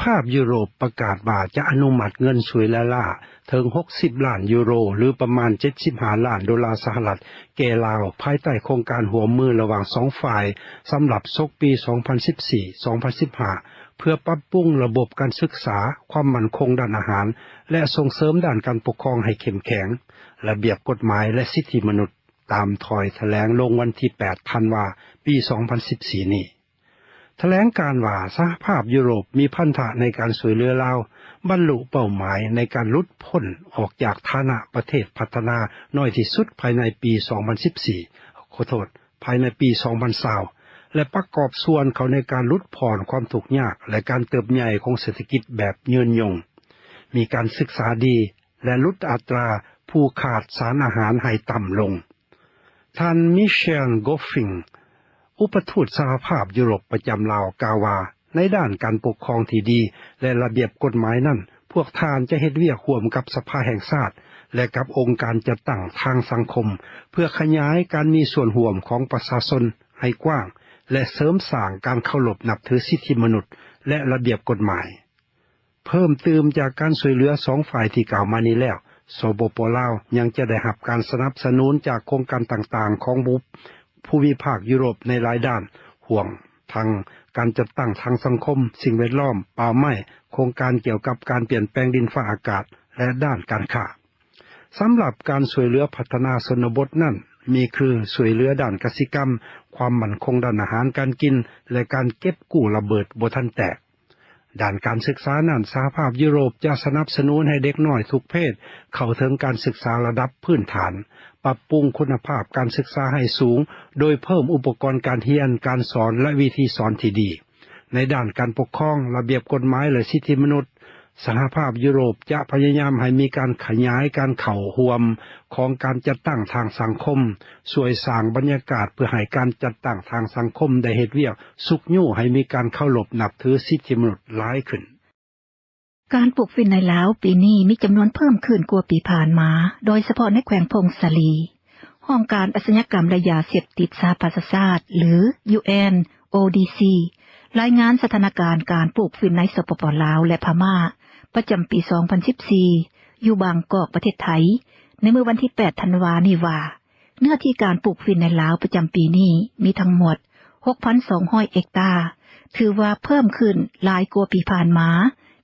ພາບຢູໂຣບປະກາດວ່າຈະອະນຸມັດເງິນຊ່ວຍເຫຼືອລ້າເຖິງ ຫົກສິບລ້ານຢູໂຣ ຫຼື ປະມານ ເຈັດສິບຫ້າລ້ານໂດລາສະຫະລັດ ແກ່ລາວ ພາຍໃຕ້ໂຄງການຮ່ວມມືລະຫວ່າງສອງຝ່າຍ ສຳລັບສົກປີ ສອງພັນສິບສີ່ ສອງພັນສິບຫ້າ ເພື່ອປັບປຸງລະບົບການສຶກສາ, ຄວາມໝັ້ນຄົງດ້ານອາຫານ ແລະ ສົ່ງເສີມດ້ານການປົກຄອງໃຫ້ເຂັ້ມແຂງ, ລະບຽບກົດໝາຍ ແລະ ສິດທິມະນຸດ, ຕາມຖ້ອຍຖະແຫຼງລົງວັນທີ ແປດ ທັນວາ ປີ ສອງພັນສິບສີ່ ນີ້. ຖະແຫຼງການວ່າ ສະຫະພາບຢູໂຣບມີພັນທະໃນການຊ່ວຍເຫຼືອລາວ ບັນລຸເປົ້າໝາຍໃນການຫຼຸດພົ້ນອອກຈາກຖານະປະເທດພັດທະນານ້ອຍທີ່ສຸດພາຍໃນປີ ສອງພັນສິບສີ່ ຂໍໂທດ, ພາຍໃນປີ ສອງພັນຊາວ ແລະ ປະກອບສ່ວນເຂົ້າໃນການຫຼຸດຜ່ອນຄວາມທຸກຍາກ ແລະ ການເຕີບໃຫຍ່ຂອງເສດຖະກິດແບບຍືນຍົງ, ມີການສຶກສາດີ ແລະ ຫຼຸດອັດຕາຜູ້ຂາດສານອາຫານໃຫ້ຕ່ຳລົງ. ທ່ານ Michel Goffin ອຸປະທູດສະຫະພາບຢູໂຣບປະຈຳລາວ ກ່າວວ່າ ໃນດ້ານການປົກຄອງທີ່ດີ ແລະ ລະບຽບກົດໝາຍນັ້ນ, ພວກທ່ານຈະເຮັດວຽກຮ່ວມກັບສະພາແຫ່ງຊາດ ແລະ ກັບອົງການຈັດຕັ້ງທາງສັງຄົມ ເພື່ອຂະຫຍາຍການມີສ່ວນຮ່ວມຂອງປະຊາຊົນໃຫ້ກວ້າງ ແລະ ເສີມສ້າງການເຄົາລົບນັບຖືສິດທິມະນຸດ ແລະ ລະບຽບກົດໝາຍ. ເພີ່ມຕື່ມຈາກການຊ່ວຍເຫຼືອສອງຝ່າຍທີ່ກ່າວມານີ້ແລ້ວ, ສປປ ລາວ ຍັງຈະໄດ້ຮັບການສະໜັບສະໜູນຈາກໂຄງການຕ່າງໆຂອງພູ ພູມິພາກຢູໂຣບໃນຫຼາຍດ້ານ, ຮ່ວມທັງການຈັດຕັ້ງທາງສັງຄົມ, ສິ່ງແວດລ້ອມ, ປ່າໄມ້, ໂຄງການກ່ຽວກັບການປ່ຽນແປງດິນຟ້າອາກາດ ແລະ ດ້ານການຄ້າ. ສຳລັບການຊ່ວຍເຫຼືອພັດທະນາຊົນນະບົດນັ້ນ ມີຄືຊ່ວຍເຫຼືອດ້ານກະສິກຳ, ຄວາມໝັ້ນຄົງດ້ານອາຫານການກິນ ແລະ ການເກັບກູ້ລະເບີດບໍ່ທັນແຕກ. ດ້ານການສຶກສານັ້ນ, ສະຫະພາບຢູໂຣບຈະສະໜັບສະໜູນໃຫ້ເດັກນ້ອຍທຸກເພດເຂົ້າເຖິງການສຶກສາລະດັບພື້ນຖານ, ປັບປຸງຄຸນນະພາບການສຶກສາໃຫ້ສູງ ໂດຍເພີ່ມອຸປະກອນການຮຽນ, ການສອນ ແລະ ວິທີສອນທີ່ດີ. ໃນດ້ານການປົກຄອງ, ລະບຽບກົດໝາຍ ແລະ ສິດທິມະນຸດ, ສະຫະພາບຢູໂຣບຈະພະຍາຍາມໃຫ້ມີການຂະຫຍາຍການເຂົ້າຮ່ວມຂອງການຈັດຕັ້ງທາງສັງຄົມ, ຊ່ວຍສ້າງບັນຍາກາດເພື່ອໃຫ້ການຈັດຕັ້ງທາງສັງຄົມໄດ້ເຮັດວຽກຊຸກຍູ້ໃຫ້ມີການເຄົາລົບນັບຖືສິດທິມະນຸດຫຼາຍຂຶ້ນ. ການປູກຝິ່ນໃນລາວປີນີ້ມີຈຳນວນເພີ່ມຂຶ້ນກວ່າປີຜ່ານມາ, ໂດຍສະເພາະໃນແຂວງຜົ້ງສາລີ. ຫ້ອງການອາຊະຍາກຳ ແລະ ຢາເສບຕິດສະຫະປະຊາຊາດ ຫຼື ຢູເອັນໂອດີຊີ ລາຍງານສະຖານະການການປູກຝິ່ນໃນ ສປປ ລາວ ແລະ ພະມ້າ ປະຈຳປີ ສອງພັນສິບສີ່ ຢູ່ບາງກອກ ປະເທດໄທ ໃນມື້ວັນທີ ແປດ ທັນວານີ້ວ່າ ເນື້ອທີ່ການປູກຝິ່ນໃນລາວປະຈຳປີນີ້ມີທັງໝົດ ຫົກພັນສອງຮ້ອຍເຮັກຕາ, ຖືວ່າເພີ່ມຂຶ້ນຫຼາຍກວ່າປີຜ່ານມາ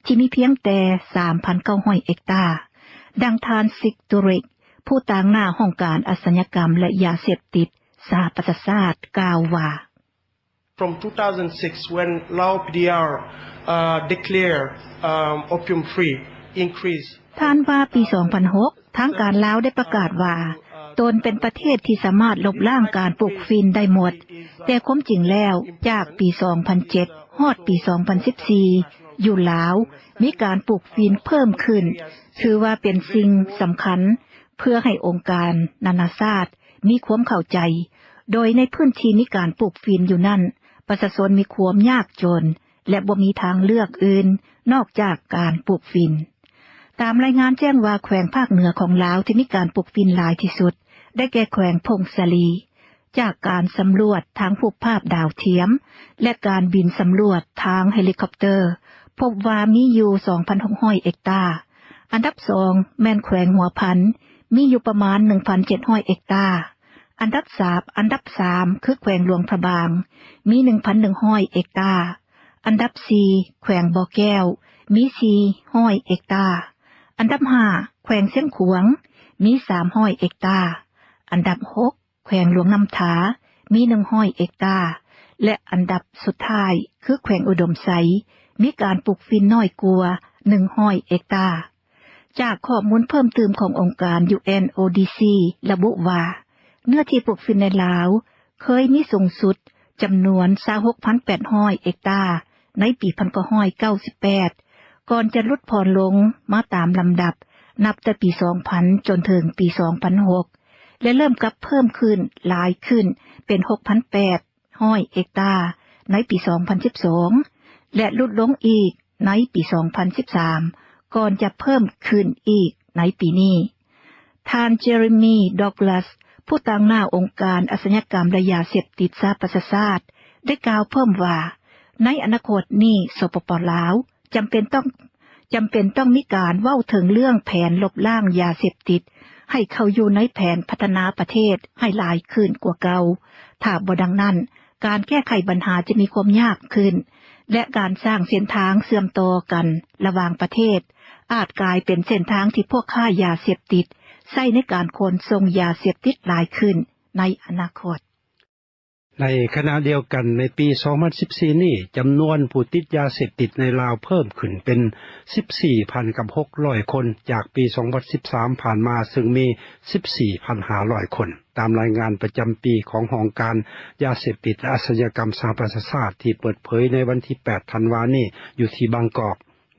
ທີ່ມີພຽງແຕ່ ສາມພັນເກົ້າຮ້ອຍເຮັກຕາ. ດັ່ງທ່ານ ຊິກຕູຣິກ ຜູ້ຕາງໜ້າຫ້ອງການອາຊະຍາກຳ ແລະ ຢາເສບຕິດສະຫະປະຊາຊາດ ກ່າວວ່າ: From two thousand six, when Lao P D R, uh, declare, um, opium free, increase. ທ່ານວ່າ ປີ ສອງພັນຫົກ ທາງການລາວໄດ້ປະກາດວ່າ ຕົນເປັນປະເທດທີ່ສາມາດລົບລ້າງການປູກຝິ່ນໄດ້ໝົດ, ແຕ່ຄວາມຈິງແລ້ວ ຈາກປີ ສອງພັນເຈັດ ຮອດປີ ສອງພັນສິບສີ່ ຢູ່ລາວ ມີການປູກຝິ່ນເພີ່ມຂຶ້ນ, ຖືວ່າເປັນສິ່ງສຳຄັນ ເພື່ອໃຫ້ອົງການນານາຊາດ ມີຄວາມເຂົ້າໃຈ, ໂດຍໃນພື້ນທີ່ມີການປູກຝິ່ນຢູ່ນັ້ນ ປະຊາຊົນມີຄວາມຍາກຈົນ ແລະ ບໍ່ມີທາງເລືອກອື່ນນອກຈາກການປູກຝິ່ນ. ຕາມລາຍງານແຈ້ງວ່າ ແຂວງພາກເໜືອຂອງລາວທີ່ມີການປູກຝິ່ນຫຼາຍທີ່ສຸດ ໄດ້ແກ່ແຂວງຜົ້ງສາລີ. ຈາກການສຳຫຼວດທາງຮູບພາບດາວທຽມ ແລະ ການບິນສຳຫຼວດທາງເຮລິຄອບເຕີ ພົບວ່າມີຢູ່ ສອງພັນຫົກຮ້ອຍເຮັກຕາ. ອັນດັບສອງແມ່ນແຂວງຫົວພັນ ມີຢູ່ປະມານ ໜຶ່ງພັນເຈັດຮ້ອຍເຮັກຕາ. ອັນດັບສາມ ອັນດັບສາມຄືແຂວງຫຼວງພະບາງ ມີ ໜຶ່ງພັນໜຶ່ງຮ້ອຍເຮັກຕາ. ອັນດັບສີ່ແຂວງບໍ່ແກ້ວ ມີ ສີ່ຮ້ອຍເຮັກຕາ. ອັນດັບຫ້າແຂວງຊຽງຂວາງ ມີ ສາມຮ້ອຍເຮັກຕາ. ອັນດັບຫົກ ແຂວງຫຼວງນ້ຳທາ ມີ ໜຶ່ງຮ້ອຍເຮັກຕາ ແລະ ອັນດັບສຸດທ້າຍ ຄືແຂວງອຸດົມໄຊ ມີການປູກຝິ່ນນ້ອຍກວ່າ ໜຶ່ງຮ້ອຍເຮັກຕາ. ຈາກຂໍ້ມູນເພີ່ມຕື່ມຂອງອົງການ ຢູເອັນໂອດີຊີ ລະບຸວ່າ ເນື້ອທີ່ປູກຝິ່ນໃນລາວ ເຄີຍມີສູງສຸດຈຳນວນ ຊາວຫົກພັນແປດຮ້ອຍເຮັກຕາ ໃນປີ ໜຶ່ງພັນເກົ້າຮ້ອຍເກົ້າສິບແປດ ກ່ອນຈະຫຼຸດຜ່ອນລົງມາຕາມລຳດັບ ນັບແຕ່ປີ ສອງພັນ ຈົນເຖິງປີ ສອງພັນຫົກ ແລະ ເລີ່ມກັບເພີ່ມຂຶ້ນຫຼາຍຂຶ້ນເປັນ ຫົກພັນແປດຮ້ອຍເຮັກຕາ ໃນປີ ສອງພັນສິບສອງ ແລະ ຫຼຸດລົງອີກໃນປີ ສອງພັນສິບສາມ ກ່ອນຈະເພີ່ມຂຶ້ນອີກໃນປີນີ້. ທ່ານ ເຈເຣມີ ດັກລັສ ຜູ້ຕາງໜ້າອົງການອາຊະຍາກຳ ແລະ ຢາເສບຕິດສະຫະປະຊາຊາດ ໄດ້ກ່າວເພີ່ມວ່າ ໃນອະນາຄົດນີ້ ສປປ ລາວ ຈຳເປັນຕ້ອງ ຈຳເປັນຕ້ອງມີການເວົ້າເຖິງເລື່ອງແຜນລົບລ້າງຢາເສບຕິດ ໃຫ້ເຂົ້າຢູ່ໃນແຜນພັດທະນາປະເທດໃຫ້ຫຼາຍຂຶ້ນກວ່າເກົ່າ. ຖ້າບໍ່ດັ່ງນັ້ນ, ການແກ້ໄຂບັນຫາຈະມີຄວາມຍາກຂຶ້ນ ແລະ ການສ້າງເສັ້ນທາງເຊື່ອມຕໍ່ກັນລະຫວ່າງປະເທດ ອາດກາຍເປັນເສັ້ນທາງທີ່ພວກຄ້າຢາເສບຕິດໃຊ້ໃນການຂົນສົ່ງຢາເສບຕິດຫຼາຍຂຶ້ນໃນອະນາຄົດ. ໃນຂະນະດຽວກັນ, ໃນປີສອງພັນສິບສີ່ນີ້, ຈຳນວນຜູ້ຕິດຢາເສບຕິດໃນລາວເພີ່ມຂຶ້ນເປັນສິບສີ່ພັນກັບຫົກຮ້ອຍຄົນ ຈາກປີສອງພັນສິບສາມຜ່ານມາ, ເຊິ່ງມີສິບສີ່ພັນຫ້າຮ້ອຍຄົນ, ຕາມລາຍງານປະຈຳປີຂອງຫ້ອງການຢາເສບຕິດ ແລະ ອາຊະຍາກຳສະຫະປະຊາຊາດ ທີ່ເປີດເຜີຍໃນວັນທີແປດທັນວານີ້ ຢູ່ທີ່ບາງກອກ,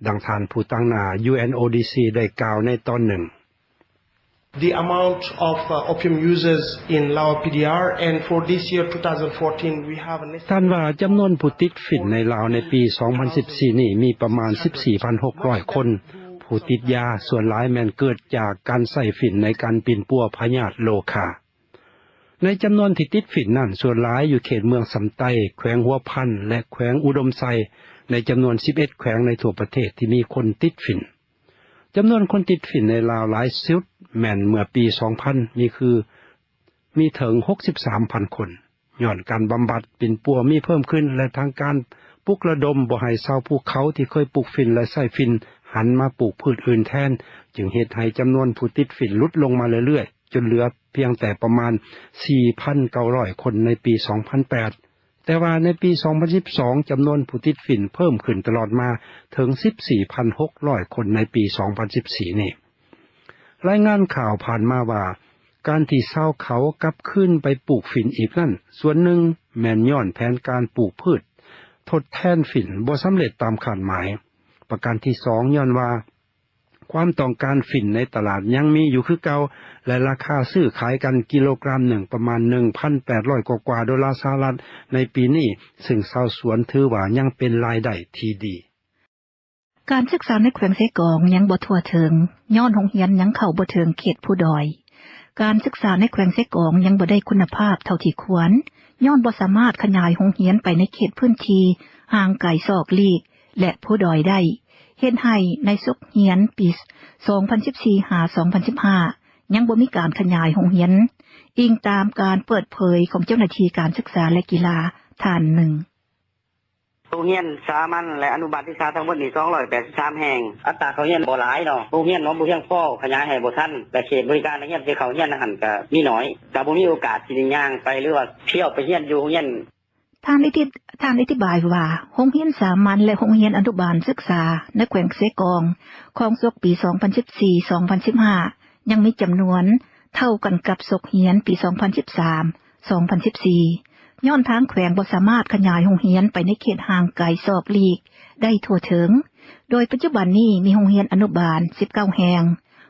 ດັ່ງທ່ານຜູ້ຕາງໜ້າ UNODC ໄດ້ກ່າວໃນຕອນໜຶ່ງ. The amount of, uh, opium users in Lao PDR, and for this year, two thousand fourteen, we have an estimate. ທ່ານວ່າ ຈຳນວນຜູ້ຕິດຝິ່ນໃນລາວໃນປີສອງພັນສິບສີ່ນີ້ມີປະມານສິບສີ່ພັນຫົກຮ້ອຍຄົນ. ຜູ້ຕິດຢາສ່ວນຫຼາຍແມ່ນເກີດຈາກການໃຊ້ຝິ່ນໃນການປິ່ນປົວພະຍາດໂລຄາ. ໃນຈຳນວນທີ່ຕິດຝິ່ນນັ້ນ, ສ່ວນຫຼາຍຢູ່ເຂດເມືອງຊຳໄຕ, ແຂວງຫົວພັນ ແລະ ແຂວງອຸດົມໄຊ, ໃນຈຳນວນສິບເອັດແຂວງໃນທົ່ວປະເທດທີ່ມີຄົນຕິດຝິ່ນ. ຈຳນວນຄົນຕິດຝິ່ນໃນລາວຫຼາຍສຸດແມ່ນເມື່ອປີສອງພັນ ນີ້ຄືມີເຖິງຫົກສິບສາມພັນຄົນ. ຍ້ອນການບຳບັດປິ່ນປົວມີເພີ່ມຂຶ້ນ ແລະ ທາງການປຸກລະດົມບໍ່ໃຫ້ຊາວພູເຂົາທີ່ເຄີຍປູກຝິ່ນ ແລະ ໃຊ້ຝິ່ນ ຫັນມາປູກພືດອື່ນແທນ, ຈຶ່ງເຮັດໃຫ້ຈຳນວນຜູ້ຕິດຝິ່ນຫຼຸດລົງມາເລື້ອຍໆ ຈົນເຫຼືອພຽງແຕ່ປະມານສີ່ພັນເກົ້າຮ້ອຍຄົນໃນປີສອງພັນແປດ. ແຕ່ວ່າໃນປີສອງພັນສິບສອງ ຈຳນວນຜູ້ຕິດຝິ່ນເພີ່ມຂຶ້ນຕະຫຼອດມາເຖິງສິບສີ່ພັນຫົກຮ້ອຍຄົນໃນປີສອງພັນສິບສີ່ນີ້. ລາຍງານຂ່າວຜ່ານມາວ່າ ການທີ່ຊາວເຂົາກັບຄືນໄປປູກຝິ່ນອີກນັ້ນ, ສ່ວນໜຶ່ງແມ່ນຍ້ອນແຜນການປູກພືດທົດແທນຝິ່ນບໍ່ສຳເລັດຕາມຄາດໝາຍ. ປະການທີສອງ ຍ້ອນວ່າ ຄວາມຕ້ອງການຝິ່ນໃນຕະຫຼາດຍັງມີຢູ່ຄືເກົ່າ ແລະ ລາຄາຊື້ຂາຍກັນກິໂລກຣາມໜຶ່ງປະມານໜຶ່ງພັນແປດຮ້ອຍກວ່າໆໂດລາສະຫະລັດໃນປີນີ້, ເຊິ່ງຊາວສວນຖືວ່າຍັງເປັນລາຍໄດ້ທີ່ດີ. ການສຶກສາໃນແຂວງເຊກອງຍັງບໍ່ທົ່ວເຖິງ, ຍ້ອນໂຮງຮຽນຍັງເຂົ້າບໍ່ເຖິງເຂດພູດອຍ. ການສຶກສາໃນແຂວງເຊກອງຍັງບໍ່ໄດ້ຄຸນນະພາບເທົ່າທີ່ຄວນ, ຍ້ອນບໍ່ສາມາດຂະຫຍາຍໂຮງຮຽນໄປໃນເຂດພື້ນທີ່ຫ່າງໄກສອກຫຼີກ ແລະ ພູດອຍໄດ້, ເຮັດໃຫ້ໃນສົກຮຽນປີສອງພັນສິບສີ່ຫາສອງພັນສິບຫ້າ ຍັງບໍ່ມີການຂະຫຍາຍໂຮງຮຽນ, ອີງຕາມການເປີດເຜີຍຂອງເຈົ້າໜ້າທີ່ການສຶກສາ ແລະ ກິລາທ່ານໜຶ່ງ. ໂຮງຮຽນສາມັນ ແລະ ອະນຸບານສຶກສາທັງໝົດນີ້ສອງຮ້ອຍແປດສິບສາມແຫ່ງ. ອັດຕາເຂົ້າຮຽນບໍ່ຫຼາຍເນາະ, ໂຮງຮຽນເນາະບໍ່ພຽງພໍ, ຂະຫຍາຍໃຫ້ບໍ່ທັນ, ແລະ ເຂດບໍລິການນັກຮຽນທີ່ເຂົ້າຮຽນໃນຫັ້ນກະມີໜ້ອຍ, ກະບໍ່ມີໂອກາດທີ່ໄດ້ຍ່າງໄປ ຫຼືວ່າທ່ຽວໄປຮຽນຢູ່ໂຮງຮຽນ. ທ່ານອະທິ-, ທ່ານອະທິບາຍວ່າ ໂຮງຮຽນສາມັນ ແລະ ໂຮງຮຽນອະນຸບານສຶກສາໃນແຂວງເຊກອງ ຂອງສົກປີສອງພັນສິບສີ່ສອງພັນສິບຫ້າ ຍັງມີຈຳນວນເທົ່າກັນກັບສົກຮຽນປີສອງພັນສິບສາມສອງພັນສິບສີ່ ຍ້ອນທາງແຂວງບໍ່ສາມາດຂະຫຍາຍໂຮງຮຽນໄປໃນເຂດຫ່າງໄກສອກຫຼີກໄດ້ທົ່ວເຖິງ, ໂດຍປັດຈຸບັນນີ້ມີໂຮງຮຽນອະນຸບານສິບເກົ້າແຫ່ງ,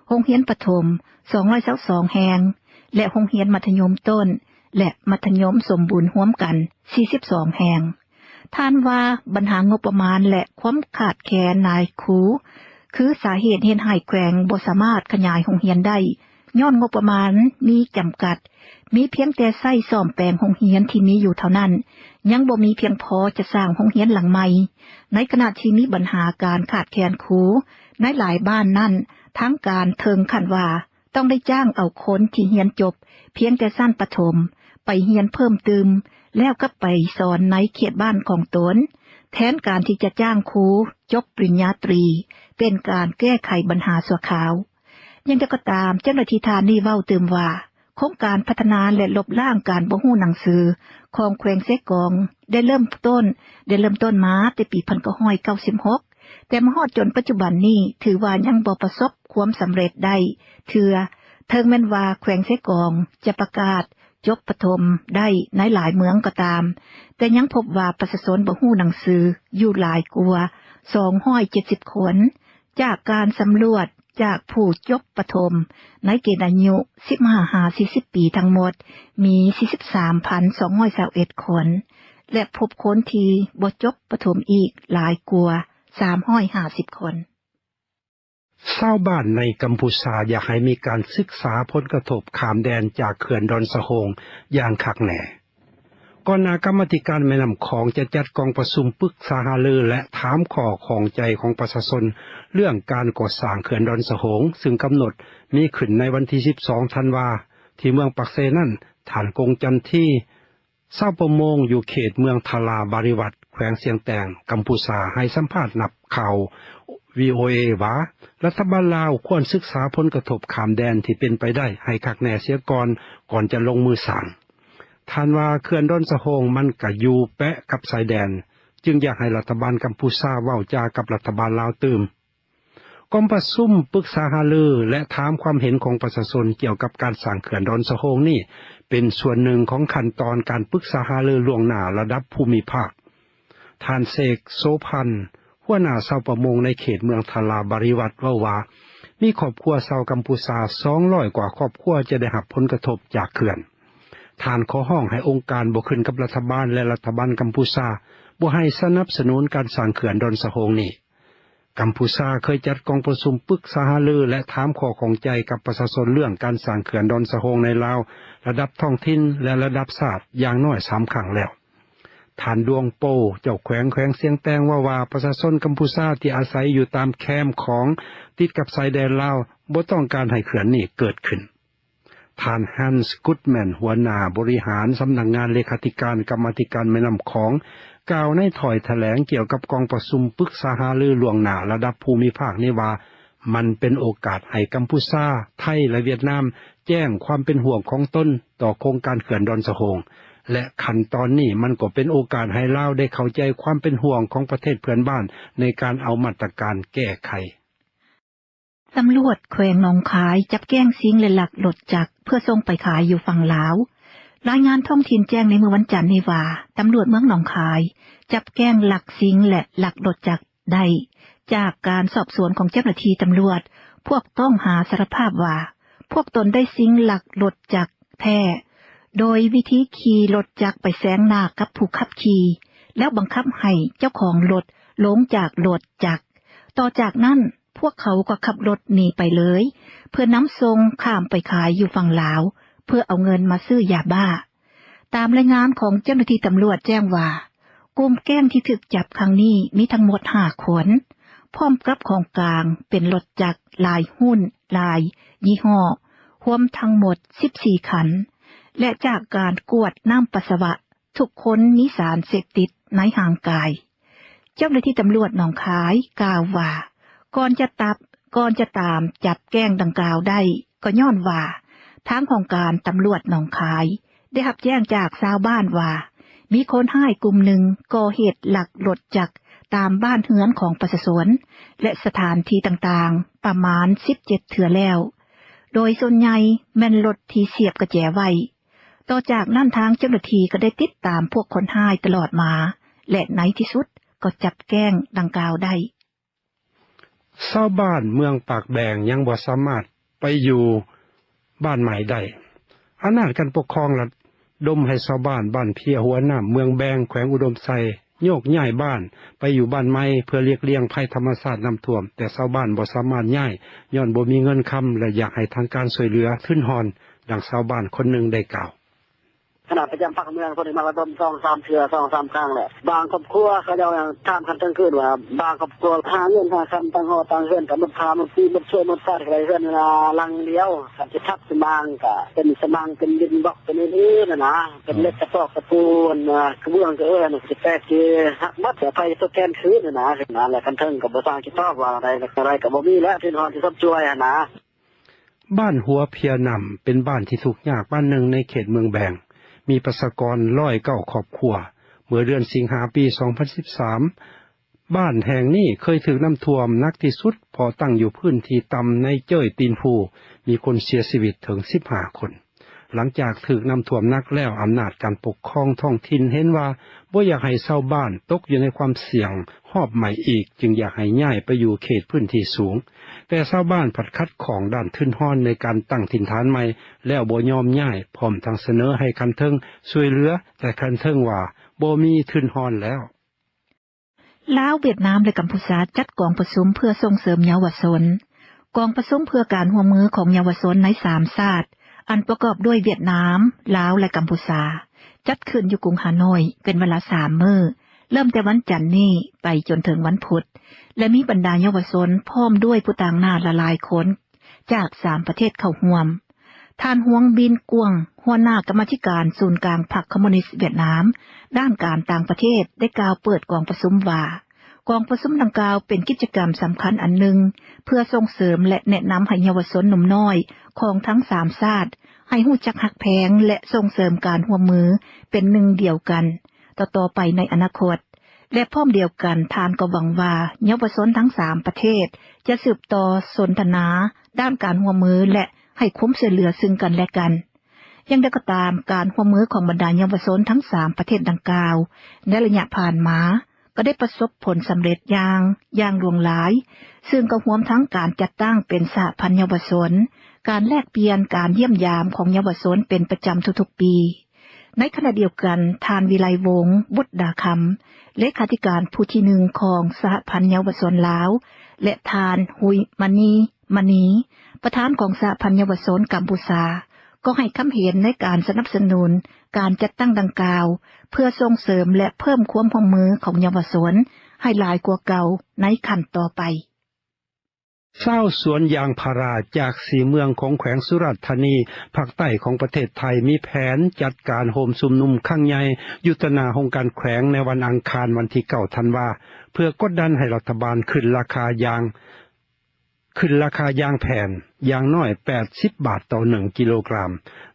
ໂຮງຮຽນປະຖົມສອງຮ້ອຍຊາວສອງແຫ່ງ ແລະ ໂຮງຮຽນມັດທະຍົມຕົ້ນ ແລະ ມັດທະຍົມສົມບູນຮວມກັນສີ່ສິບສອງແຫ່ງ. ທ່ານວ່າບັນຫາງົບປະມານ ແລະ ຄວາມຂາດແຄນນາຍຄູ ຄືສາເຫດເຮັດໃຫ້ແຂວງບໍ່ສາມາດຂະຫຍາຍໂຮງຮຽນໄດ້, ຍ້ອນງົບປະມານມີຈຳກັດ, ມີພຽງແຕ່ໃຊ້ສ້ອມແປງໂຮງຮຽນທີ່ມີຢູ່ເທົ່ານັ້ນ, ຍັງບໍ່ມີພຽງພໍຈະສ້າງໂຮງຮຽນຫຼັງໃໝ່. ໃນຂະນະທີ່ມີບັນຫາການຂາດແຄນຄູໃນຫຼາຍບ້ານນັ້ນ, ທາງການເຖິງຂັ້ນວ່າ ຕ້ອງໄດ້ຈ້າງເອົາຄົນທີ່ຮຽນຈົບພຽງແຕ່ຊັ້ນປະຖົມໄປຮຽນເພີ່ມຕື່ມ ແລ້ວກັບໄປສອນໃນເຂດບ້ານຂອງຕົນ, ແທນການທີ່ຈະຈ້າງຄູຈົບປະລິນຍາຕຣີ ເປັນການແກ້ໄຂບັນຫາຊົ່ວຄາວ. ຢ່າງໃດກໍຕາມ, ເຈົ້າໜ້າທີ່ທ່ານນີ້ເວົ້າຕື່ມວ່າ ໂຄງການພັດທະນາ ແລະ ລົບລ້າງການບໍ່ຮູ້ໜັງສືຂອງແຂວງເຊກອງ ໄດ້ເລີ່ມຕົ້ນ, ໄດ້ເລີ່ມຕົ້ນມາແຕ່ປີພັນເກົ້າຮ້ອຍເກົ້າສິບຫົກ ແຕ່ມາຮອດຈົນປັດຈຸບັນນີ້ ຖືວ່າຍັງບໍ່ປະສົບຄວາມສຳເລັດໄດ້ເທື່ອ, ເຖິງແມ່ນວ່າແຂວງເຊກອງຈະປະກາດຈົບປະຖົມໄດ້ໃນຫຼາຍເມືອງກໍຕາມ, ແຕ່ຍັງພົບວ່າປະຊາຊົນບໍ່ຮູ້ໜັງສືຢູ່ຫຼາຍກວ່າສອງຮ້ອຍເຈັດສິບຄົນ. ຈາກການສຳຫຼວດຈາກຜູ້ຈົບປະຖົມໃນເກນອາຍຸສິບຫ້າຫາສີ່ສິບປີທັງໝົດ ມີສີ່ສິບສາມພັນສອງຮ້ອຍຊາວເອັດຄົນ ແລະ ພົບຄົນທີ່ບໍ່ຈົບປະຖົມອີກຫຼາຍກວ່າສາມຮ້ອຍຫ້າສິບຄົນ. ຊາວບ້ານໃນກຳພູຊາຢາກໃຫ້ມີການສຶກສາຜົນກະທົບຂ້າມແດນຈາກເຂື່ອນດອນສະໂຮງຢ່າງຄັກແນ່. ກ່ອນໜ້າກຳມາທິການແມ່ນ້ຳຂອງຈະຈັດກອງປະຊຸມປຶກສາຫາລື ແລະ ຖາມຂໍ້ຂ້ອງໃຈຂອງປະຊາຊົນ ເລື່ອງການກໍ່ສ້າງເຂື່ອນດອນສະໂຮງ ຊຶ່ງກຳນົດມີຂຶ້ນໃນວັນທີສິບສອງທັນວາ ທີ່ເມືອງປາກເຊນັ້ນ, ທ່ານກົງຈັນທີ ຊາວປະມົງຢູ່ເຂດເມືອງທາລາບາລິວັດ ແຂວງຊຽງແຕງ ກຳພູຊາ ໃຫ້ສຳພາດນັກຂ່າວ ວີໂອເອ ວ່າ ລັດຖະບານລາວຄວນສຶກສາຜົນກະທົບຂ້າມແດນທີ່ເປັນໄປໄດ້ໃຫ້ຄັກແນ່ເສຍກ່ອນ ກ່ອນຈະລົງມືສ້າງ. ທ່ານວ່າເຂື່ອນດອນສະໂຮງມັນກະຢູ່ແປະກັບຊາຍແດນ ຈຶ່ງຢາກໃຫ້ລັດຖະບານກຳພູຊາເວົ້າຈາກັບລັດຖະບານລາວຕື່ມ. ກອງປະຊຸມປຶກສາຫາລື ແລະ ຖາມຄວາມເຫັນຂອງປະຊາຊົນກ່ຽວກັບການສ້າງເຂື່ອນດອນສະໂຮງນີ້ ເປັນສ່ວນໜຶ່ງຂອງຂັ້ນຕອນການປຶກສາຫາລືລ່ວງໜ້າລະດັບພູມິພາກ. ທ່ານ ເສກ ໂສພັນ ຫົວໜ້າຊາວປະມົງໃນເຂດເມືອງທາລາບາລິວັດ ເວົ້າວ່າ ມີຄອບຄົວຊາວກຳພູຊາ ສອງຮ້ອຍກວ່າຄອບຄົວຈະໄດ້ຮັບຜົນກະທົບຈາກເຂື່ອນ. ທ່ານຂໍຮ້ອງໃຫ້ອົງການບໍ່ຂຶ້ນກັບລັດຖະບານ ແລະ ລັດຖະບານກຳພູຊາ ບໍ່ໃຫ້ສະໜັບສະໜູນການສ້າງເຂື່ອນດອນສະໂຮງນີ້. ກຳພູຊາເຄີຍຈັດກອງປະຊຸມປຶກສາຫາລື ແລະ ຖາມຂໍ້ຂ້ອງໃຈກັບປະຊາຊົນເລື່ອງການສ້າງເຂື່ອນດອນສະໂຮງໃນລາວ ລະດັບທ້ອງຖິ່ນ ແລະ ລະດັບຊາດ ຢ່າງໜ້ອຍສາມຄັ້ງແລ້ວ. ທ່ານ ດວງໂປ ເຈົ້າແຂວງແຂວງຊຽງແຕງ ເວົ້າວ່າ ປະຊາຊົນກຳພູຊາທີ່ອາໄສຢູ່ຕາມແຄມຂອງຕິດກັບຊາຍແດນລາວ ບໍ່ຕ້ອງການໃຫ້ເຂື່ອນນີ້ເກີດຂຶ້ນ. ທ່ານ Hans Gutmann ຫົວໜ້າບໍລິຫານສຳນັກງານເລຂາທິການກຳມາທິການແມ່ນ້ຳຂອງ ກ່າວໃນຖ້ອຍຖະແຫຼງກ່ຽວກັບກອງປະຊຸມປຶກສາຫາລືລ່ວງໜ້າລະດັບພູມິພາກນີ້ວ່າ ມັນເປັນໂອກາດໃຫ້ກຳພູຊາ, ໄທ ແລະ ຫວຽດນາມ ແຈ້ງຄວາມເປັນຫ່ວງຂອງຕົນຕໍ່ໂຄງການເຂື່ອນດອນສະໂຮງ ແລະ ຂັ້ນຕອນນີ້ມັນກໍເປັນໂອກາດໃຫ້ລາວໄດ້ເຂົ້າໃຈຄວາມເປັນຫ່ວງຂອງປະເທດເພື່ອນບ້ານໃນການເອົາມາດຕະການແກ້ໄຂ. ຕຳຫຼວດແຂວງໜອງຄາຍຈັບແກ້ງຊິງ ແລະ ລັກລົດຈັກເພື່ອສົ່ງໄປຂາຍຢູ່ຝັ່ງລາວ. ລາຍງານທ້ອງຖິ່ນແຈ້ງໃນມື້ວັນຈັນນີ້ວ່າ ຕຳຫຼວດເມືອງໜອງຄາຍຈັບແກ້ງລັກຊິງ ແລະ ລັກລົດຈັກໄດ້. ຈາກການສອບສວນຂອງເຈົ້າໜ້າທີ່ຕຳຫຼວດ, ພວກຕ້ອງຫາສາລະພາບວ່າ ພວກຕົນໄດ້ຊິງລັກລົດຈັກແທ້ ໂດຍວິທີຂີ່ລົດຈັກໄປແຊງໜ້າກັບຜູ້ຂັບຂີ່ ແລ້ວບັງຄັບໃຫ້ເຈົ້າຂອງລົດລົງຈາກລົດຈັກ. ຕໍ່ຈາກນັ້ນ ພວກເຂົາກໍຂັບລົດໜີໄປເລີຍ ເພື່ອນຳສົ່ງຂ້າມໄປຂາຍຢູ່ຝັ່ງລາວ ເພື່ອເອົາເງິນມາຊື້ຢາບ້າ. ຕາມລາຍງານຂອງເຈົ້າໜ້າທີ່ຕຳຫຼວດແຈ້ງວ່າ ກຸ່ມແກ້ງທີ່ຖືກຈັບຄັ້ງນີ້ມີທັງໝົດຫ້າຄົນ ພ້ອມກັບຂອງກາງເປັນລົດຈັກຫຼາຍຮຸ່ນ, ຫຼາຍຍີ່ຫໍ້, ຮວມທັງໝົດສິບສີ່ຄັນ ແລະ ຈາກການກວດນ້ຳປັດສະວະ ທຸກຄົນມີສານເສບຕິດໃນຮ່າງກາຍ. ເຈົ້າໜ້າທີ່ຕຳຫຼວດໜອງຄາຍກ່າວວ່າ ກ່ອນຈະຕັບ, ກ່ອນຈະຕາມຈັບແກ້ງດັ່ງກ່າວໄດ້ ກໍຍ້ອນວ່າ ທາງຫ້ອງການຕຳຫຼວດໜອງຄາຍ ໄດ້ຮັບແຈ້ງຈາກຊາວບ້ານວ່າ ມີຄົນຮ້າຍກຸ່ມໜຶ່ງກໍ່ເຫດລັກລົດຈັກຕາມບ້ານເຮືອນຂອງປະຊາຊົນ ແລະ ສະຖານທີ່ຕ່າງໆ ປະມານສິບເຈັດເທື່ອແລ້ວ, ໂດຍສ່ວນໃຫຍ່ແມ່ນລົດທີ່ສຽບກະແຈໄວ້. ຕໍ່ຈາກນັ້ນທາງເຈົ້າໜ້າທີ່ກໍໄດ້ຕິດຕາມພວກຄົນຮ້າຍຕະຫຼອດມາ ແລະ ໃນທີ່ສຸດກໍຈັບແກ້ງດັ່ງກ່າວໄດ້. ຊາວບ້ານເມືອງປາກແບງຍັງບໍ່ສາມາດໄປຢູ່ບ້ານໃໝ່ໄດ້. ອຳນາດການປົກຄອງລະດົມໃຫ້ຊາວບ້ານບ້ານເພຍຫົວນ້ຳ ເມືອງແບງ ແຂວງອຸດົມໄຊ ໂຍກຍ້າຍບ້ານໄປຢູ່ບ້ານໃໝ່ ເພື່ອຫຼີກລ່ຽງໄພທຳມະຊາດນ້ຳຖ້ວມ, ແຕ່ຊາວບ້ານບໍ່ສາມາດຍ້າຍ ຍ້ອນບໍ່ມີເງິນຄຳ ແລະ ຢາກໃຫ້ທາງການຊ່ວຍເຫຼືອທຶນຮອນ, ດັ່ງຊາວບ້ານຄົນໜຶ່ງໄດ້ກ່າວ. ຄະນະປະຈຳພັກເມືອງເພິ່ນໄດ້ມາລະດົມສອງສາມເທື່ອ ສອງສາມຄັ້ງແລ້ວ. ບາງຄອບຄົວເຂົາເຈົ້າຍັງຖາມກັນທັງຄືນວ່າ ບາງຄອບຄົວຫາເງິນຫາຄຳ ຕັ້ງຫໍຕັ້ງເຮືອນ ກໍໝົດຄ່າໝົດປີ ໝົດຊ່ວຍໝົດຊາດ ກໍໄດ້ເຮືອນລະຫຼັງດຽວ. ຄັນຊິທັບຊິມາງ ກໍເປັນສະມັງ ເປັນດິນບລັອກ ເປັນອື່ນໆ ຫັ້ນນະ ເປັນເຫຼັກກະຕອກກະປູຫັ້ນນະ ກະເບື້ອງກະເອີ່ຫັ້ນນະ ຊິແຕກຊິຫັກໝົດ ແລ້ວໃຜຊິທົດແທນຄືນຫັ້ນນະ. ແລ້ວຄັນເທິງກໍບໍ່ສ້າງຊິຕອບວ່າແນວໃດ ແນວໃດກໍບໍ່ມີແລ້ວ ທຶນຮອນຊິຊົດຊ່ວຍຫັ້ນນະ. ບ້ານຫົວເພຍນ້ຳ ເປັນບ້ານທີ່ທຸກຍາກບ້ານໜຶ່ງໃນເຂດເມືອງແບງ, ມີປະຊາກອນຮ້ອຍເກົ້າຄອບຄົວ. ເມື່ອເດືອນສິງຫາປີສອງພັນສິບສາມ ບ້ານແຫ່ງນີ້ເຄີຍຖືກນ້ຳຖ້ວມໜັກທີ່ສຸດ ເພາະຕັ້ງຢູ່ພື້ນທີ່ຕ່ຳໃນເຈີຍຕີນພູ, ມີຄົນເສຍຊີວິດເຖິງສິບຫ້າຄົນ. ຫຼັງຈາກຖືກນ້ຳຖ້ວມໜັກແລ້ວ, ອຳນາດການປົກຄອງທ້ອງຖິ່ນເຫັນວ່າບໍ່ຢາກໃຫ້ຊາວບ້ານຕົກຢູ່ໃນຄວາມສ່ຽງຮອບໃໝ່ອີກ, ຈຶ່ງຢາກໃຫ້ຍ້າຍໄປຢູ່ເຂດພື້ນທີ່ສູງ. ແຕ່ຊາວບ້ານພັດຂັດຂ້ອງດ້ານທຶນຮອນໃນການຕັ້ງຖິ່ນຖານໃໝ່ ແລ້ວບໍ່ຍອມຍ້າຍ, ພ້ອມທັງສະເໜີໃຫ້ຂັ້ນເທິງຊ່ວຍເຫຼືອ, ແຕ່ຂັ້ນເທິງວ່າບໍ່ມີທຶນຮອນແລ້ວ. ລາວ, ຫວຽດນາມ ແລະ ກຳພູຊາ ຈັດກອງປະຊຸມເພື່ອສົ່ງເສີມເຍົາວະຊົນ. ກອງປະຊຸມເພື່ອການຮ່ວມມືຂອງເຍົາວະຊົນໃນສາມຊາດ ອັນປະກອບດ້ວຍຫວຽດນາມ, ລາວ ແລະ ກຳພູຊາ, ຈັດຂຶ້ນຢູ່ກຸງຮາໂນ້ຍ ເປັນເວລາສາມມື້ ເລີ່ມແຕ່ວັນຈັນນີ້ໄປຈົນເຖິງວັນພຸດ ແລະ ມີບັນດາເຍົາວະຊົນ ພ້ອມດ້ວຍຜູ້ຕາງໜ້າຫຼາຍໆຄົນ ຈາກສາມປະເທດເຂົ້າຮ່ວມ. ທ່ານ Huong Binh Quang ຫົວໜ້າກຳມາທິການສູນກາງພັກຄອມມູນິດຫວຽດນາມ ດ້ານການຕ່າງປະເທດ ໄດ້ກ່າວເປີດກອງປະຊຸມວ່າ ກອງປະຊຸມດັ່ງກ່າວເປັນກິດຈະກຳສຳຄັນອັນໜຶ່ງ ເພື່ອສົ່ງເສີມ ແລະ ແນະນຳໃຫ້ເຍົາວະຊົນໜຸ່ມນ້ອຍຂອງທັງສາມຊາດ ໃຫ້ຮູ້ຈັກຮັກແພງ ແລະ ສົ່ງເສີມການຮ່ວມມືເປັນໜຶ່ງດຽວກັນ ຕໍ່ໆໄປໃນອະນາຄົດ ແລະ ພ້ອມດຽວກັນ ທ່ານກໍຫວັງວ່າເຍົາວະຊົນທັງສາມປະເທດ ຈະສືບຕໍ່ສົນທະນາດ້ານການຮ່ວມມື ແລະ ໃຫ້ຄວາມຊ່ວຍເຫຼືອຊຶ່ງກັນແລະກັນ. ຢ່າງໃດກໍຕາມ, ການຮ່ວມມືຂອງບັນດາເຍົາວະຊົນທັງສາມປະເທດດັ່ງກ່າວ ໃນໄລຍະຜ່ານມາ ກໍໄດ້ປະສົບຜົນສຳເລັດຢ່າງ, ຢ່າງຫຼວງຫຼາຍ, ຊຶ່ງກໍຮວມທັງການຈັດຕັ້ງເປັນສະຫະພັນເຍົາວະຊົນ, ການແລກປ່ຽນ, ການຢ້ຽມຢາມຂອງເຍົາວະຊົນເປັນປະຈຳທຸກໆປີ. ໃນຂະນະດຽວກັນ, ທ່ານ ວິໄລວົງ ບຸດດາຄຳ ເລຂາທິການຜູ້ທີໜຶ່ງຂອງສະຫະພັນເຍົາວະຊົນລາວ ແລະ ທ່ານ ຮຸຍມະນີ ມະນີ ປະທານຂອງສະຫະພັນເຍົາວະຊົນກຳປູຊາ ກໍໃຫ້ຄຳເຫັນໃນການສະໜັບສະໜູນການຈັດຕັ້ງດັ່ງກ່າວ ເພື່ອສົ່ງເສີມ ແລະ ເພີ່ມຄວາມຮ່ວມມືຂອງເຍົາວະຊົນໃຫ້ຫຼາຍກວ່າເກົ່າໃນຂັ້ນຕໍ່ໄປ. ຊາວສວນຢາງພາລາຈາກສີ່ເມືອງຂອງແຂວງສຸລາດທານີ ພາກໃຕ້ຂອງປະເທດໄທ ມີແຜນຈັດການໂຮມຊຸມນຸມຄັ້ງໃຫຍ່ຢູ່ຕໍ່ໜ້າຫ້ອງການແຂວງໃນວັນອັງຄານວັນທີເກົ້າທັນວາ ເພື່ອກົດດັນໃຫ້ລັດຖະບານຂຶ້ນລາຄາຢາງ ຂຶ້ນລາຄາຢາງແຜ່ນຢ່າງໜ້ອຍແປດສິບບາດຕໍ່ໜຶ່ງກິໂລກຣາມ.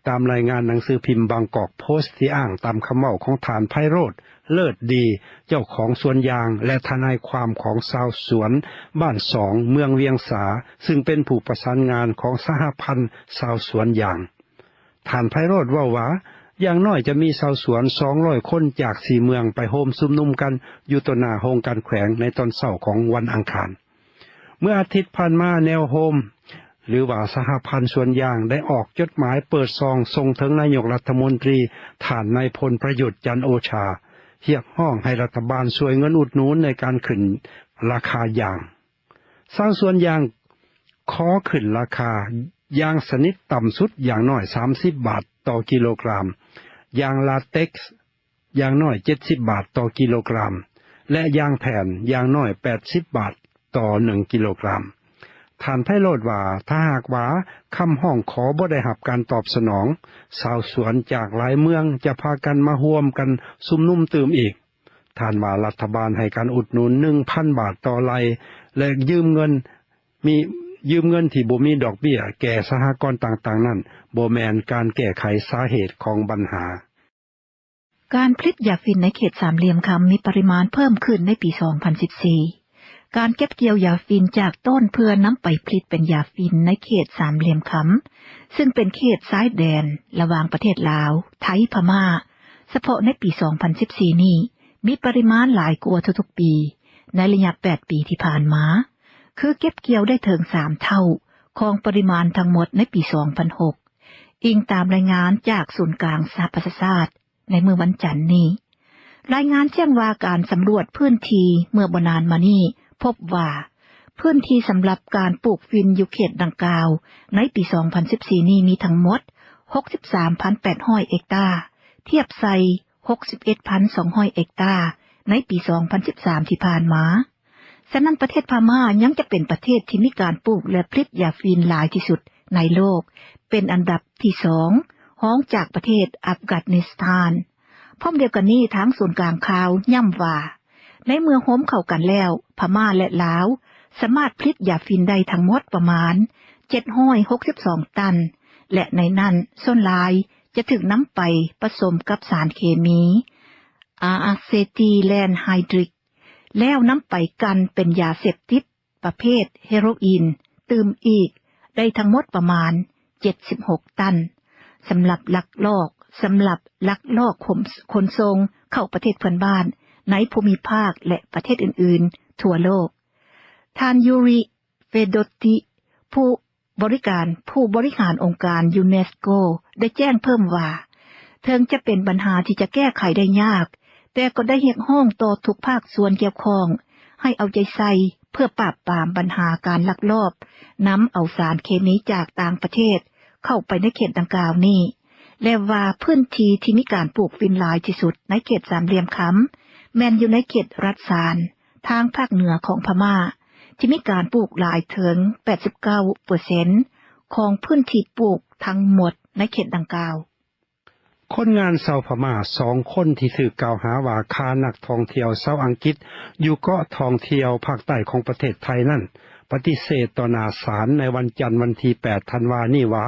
ຕາມລາຍງານໜັງສືພິມບາງກອກໂພສ ທີ່ອ້າງຕາມຄຳເວົ້າຂອງທ່ານ ໄພໂຣດ ເລີດດີ ເຈົ້າຂອງສວນຢາງ ແລະ ທະນາຍຄວາມຂອງຊາວສວນບ້ານສອງ ເມືອງວຽງສາ ຊຶ່ງເປັນຜູ້ປະສານງານຂອງສະຫະພັນຊາວສວນຢາງ. ທ່ານ ໄພໂຣດ ເວົ້າວ່າ ຢ່າງໜ້ອຍຈະມີຊາວສວນສອງຮ້ອຍຄົນຈາກສີ່ເມືອງໄປໂຮມຊຸມນຸມກັນຢູ່ຕໍ່ໜ້າຫ້ອງການແຂວງໃນຕອນເຊົ້າຂອງວັນອັງຄານ. ເມື່ອອາທິດຜ່ານມາ ແນວໂຮມ ຫຼືວ່າສະຫະພັນສວນຢາງ ໄດ້ອອກຈົດໝາຍເປີດຊອງສົ່ງເຖິງນາຍົກລັດຖະມົນຕີ ທ່ານນາຍພົນ ປະຍຸດ ຈັນໂອຊາ ຮຽກຮ້ອງໃຫ້ລັດຖະບານຊ່ວຍເງິນອຸດໜູນໃນການຂຶ້ນລາຄາຢາງ. ຊາວສວນຢາງຂໍຂຶ້ນລາຄາຢາງຊະນິດຕ່ຳສຸດຢ່າງໜ້ອຍສາມສິບບາດຕໍ່ກິໂລກຣາມ, ຢາງລາເຕັກ ຢ່າງໜ້ອຍເຈັດສິບບາດຕໍ່ກິໂລກຣາມ ແລະ ຢາງແຜ່ນຢ່າງໜ້ອຍແປດສິບບາດຕໍ່ໜຶ່ງກິໂລກຣາມ. ທ່ານ ໄພໂຣດ ວ່າ ຖ້າຫາກວ່າຄຳຮ້ອງຂໍບໍ່ໄດ້ຮັບການຕອບສະໜອງ, ຊາວສວນຈາກຫຼາຍເມືອງຈະພາກັນມາຮ່ວມກັນຊຸມນຸມຕື່ມອີກ. ທ່ານວ່າ ລັດຖະບານໃຫ້ການອຸດໜູນໜຶ່ງພັນບາດຕໍ່ໄລ່ ແລະ ຢືມເງິນ ມີ ຢືມເງິນທີ່ບໍ່ມີດອກເບ້ຍແກ່ສະຫະກອນຕ່າງໆນັ້ນ ບໍ່ແມ່ນການແກ້ໄຂສາເຫດຂອງບັນຫາ. ການຜະລິດຢາຝິ່ນໃນເຂດສາມຫຼ່ຽມຄຳມີປະລິມານເພີ່ມຂຶ້ນໃນປີສອງພັນສິບສີ່. ການເກັບກ່ຽວຢາຝິ່ນຈາກຕົ້ນເພື່ອນຳໄປຜະລິດເປັນຢາຝິ່ນໃນເຂດສາມຫຼ່ຽມຄຳ, ຊຶ່ງເປັນເຂດຊາຍແດນລະຫວ່າງປະເທດລາວ, ໄທ, ພະມ້າ, ສະເພາະໃນປີສອງພັນສິບສີ່ນີ້ ມີປະລິມານຫຼາຍກວ່າທຸກໆປີໃນໄລຍະແປດປີທີ່ຜ່ານມາ, ຄືເກັບກ່ຽວໄດ້ເຖິງສາມເທົ່າຂອງປະລິມານທັງໝົດໃນປີສອງພັນຫົກ, ອີງຕາມລາຍງານຈາກສູນກາງສະຫະປະຊາຊາດໃນມື້ວັນຈັນນີ້. ລາຍງານແຈ້ງວ່າການສຳຫຼວດພື້ນທີ່ເມື່ອບໍ່ນານມານີ້ພົບວ່າ ພື້ນທີ່ສຳລັບການປູກຝິ່ນຢູ່ເຂດດັ່ງກ່າວໃນປີສອງພັນສິບສີ່ນີ້ມີທັງໝົດຫົກສິບສາມພັນແປດຮ້ອຍເຮັກຕາ, ທຽບໃສ່ຫົກສິບເອັດພັນສອງຮ້ອຍເຮັກຕາໃນປີສອງພັນສິບສາມທີ່ຜ່ານມາ. ສະນັ້ນ ປະເທດພະມ້າຍັງຈະເປັນປະເທດທີ່ມີການປູກ ແລະ ຜະລິດຢາຝິ່ນຫຼາຍທີ່ສຸດໃນໂລກ, ເປັນອັນດັບທີສອງ ຮອງຈາກປະເທດອັຟການິສຖານ. ພ້ອມດຽວກັນນີ້, ທາງສູນກາງຂ່າວຢ້ຳວ່າ ໃນເມື່ອໂຮມເຂົ້າກັນແລ້ວ, ພະມ້າ ແລະ ລາວ ສາມາດຜະລິດຢາຝິ່ນໄດ້ທັງໝົດປະມານເຈັດຮ້ອຍຫົກສິບສອງຕັນ ແລະ ໃນນັ້ນສ່ວນຫຼາຍຈະຖືກນຳໄປປະສົມກັບສານເຄມີ ອາເຊຕີແລນໄຮດຣິກ ແລ້ວນຳໄປກັ່ນເປັນຢາເສບຕິດປະເພດເຮໂຣອີນຕື່ມອີກ ໄດ້ທັງໝົດປະມານເຈັດສິບຫົກຕັນ ສຳລັບລັກລອກ ສຳລັບລັກລອກຂົນ ຂົນສົ່ງເຂົ້າປະເທດເພື່ອນບ້ານໃນພູມິພາກ ແລະ ປະເທດອື່ນໆທົ່ວໂລກ. ທ່ານ ຢູຣິ ເຟໂດຕິ ຜູ້ ບໍລິການ ຜູ້ບໍລິຫານອົງການຢູເນສໂກ ໄດ້ແຈ້ງເພີ່ມວ່າ ເຖິງຈະເປັນບັນຫາທີ່ຈະແກ້ໄຂໄດ້ຍາກ, ແຕ່ກໍໄດ້ຮຽກຮ້ອງຕໍ່ທຸກພາກສ່ວນກ່ຽວຂ້ອງໃຫ້ເອົາໃຈໃສ່ເພື່ອປາບປາມບັນຫາການລັກລອບນຳເອົາສານເຄມີຈາກຕ່າງປະເທດເຂົ້າໄປໃນເຂດດັ່ງກ່າວນີ້, ແລະວ່າພື້ນທີ່ທີ່ມີການປູກຝິ່ນຫຼາຍທີ່ສຸດໃນເຂດສາມຫຼ່ຽມຄຳ ແມ່ນຢູ່ໃນເຂດລັດຊານ ທາງພາກເໜືອຂອງພະມ້າ ທີ່ມີການປູກຫຼາຍເຖິງ ແປດສິບເກົ້າເປີເຊັນ ຂອງພື້ນທີ່ປູກທັງໝົດໃນເຂດດັ່ງກ່າວ. ຄົນງານຊາວພະມ້າສອງຄົນທີ່ຖືກກ່າວຫາວ່າຂ້ານັກທ່ອງທ່ຽວຊາວອັງກິດຢູ່ເກາະທ່ອງທ່ຽວພາກໃຕ້ຂອງປະເທດໄທນັ້ນ ປະຕິເສດຕໍ່ໜ້າສານໃນວັນຈັນ ວັນທີ ແປດ ທັນວານີ້ວ່າ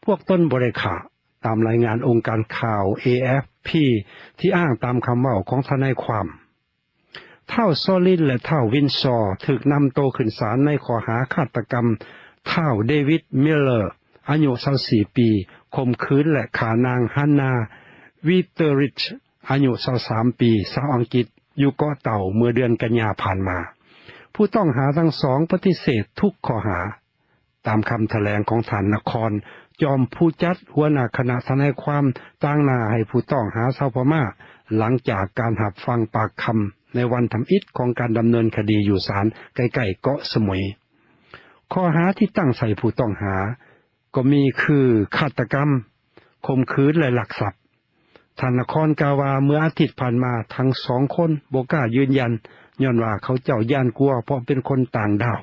ພວກຕົນບໍ່ໄດ້ຂ້າ, ຕາມລາຍງານອົງການຂ່າວ ເອ ເອັຟ ພີ ທີ່ອ້າງຕາມຄຳເວົ້າຂອງທະນາຍຄວາມ. ທ້າວ ຊໍລິນ ແລະ ທ້າວ ວິນຊໍ ຖືກນຳໂຕຂຶ້ນສານໃນຂໍ້ຫາຄາດຕະກຳ ທ້າວ ເດວິດ ມິລເລີ ອາຍຸ ຊາວສີ່ ປີ, ຂົ່ມຂືນ ແລະ ຂ້ານາງ ຮັນນາ ວິເຕີຣິດ ອາຍຸ ຊາວສາມ ປີ, ຊາວອັງກິດ ຢູ່ເກາະເຕົ່າ ເມື່ອເດືອນກັນຍາຜ່ານມາ. ຜູ້ຕ້ອງຫາທັງສອງປະຕິເສດທຸກຂໍ້ຫາ. ຕາມຄຳຖະແຫຼງຂອງທ່ານ ນະຄອນ ຈອມພູຈັດ ຫົວໜ້າຄະນະທະນາຍຄວາມ ຕາງໜ້າໃຫ້ຜູ້ຕ້ອງຫາຊາວພະມ້າ ຫຼັງຈາກການຮັບຟັງປາກຄຳໃນວັນທຳອິດຂອງການດຳເນີນຄະດີຢູ່ສານໃກ້ໆເກາະສະໝຸຍ. ຂໍ້ຫາທີ່ຕັ້ງໃສ່ຜູ້ຕ້ອງຫາກໍມີຄື ຄາດຕະກຳ, ຂົ່ມຂືນ ແລະ ລັກຊັບ. ທ່ານນະຄອນກ່າວວ່າ ເມື່ອອາທິດຜ່ານມາ ທັງສອງຄົນບໍ່ກ້າຢືນຢັນ ຍ້ອນວ່າເຂົາເຈົ້າຢ້ານກົວ ເພາະເປັນຄົນຕ່າງດ້າວ.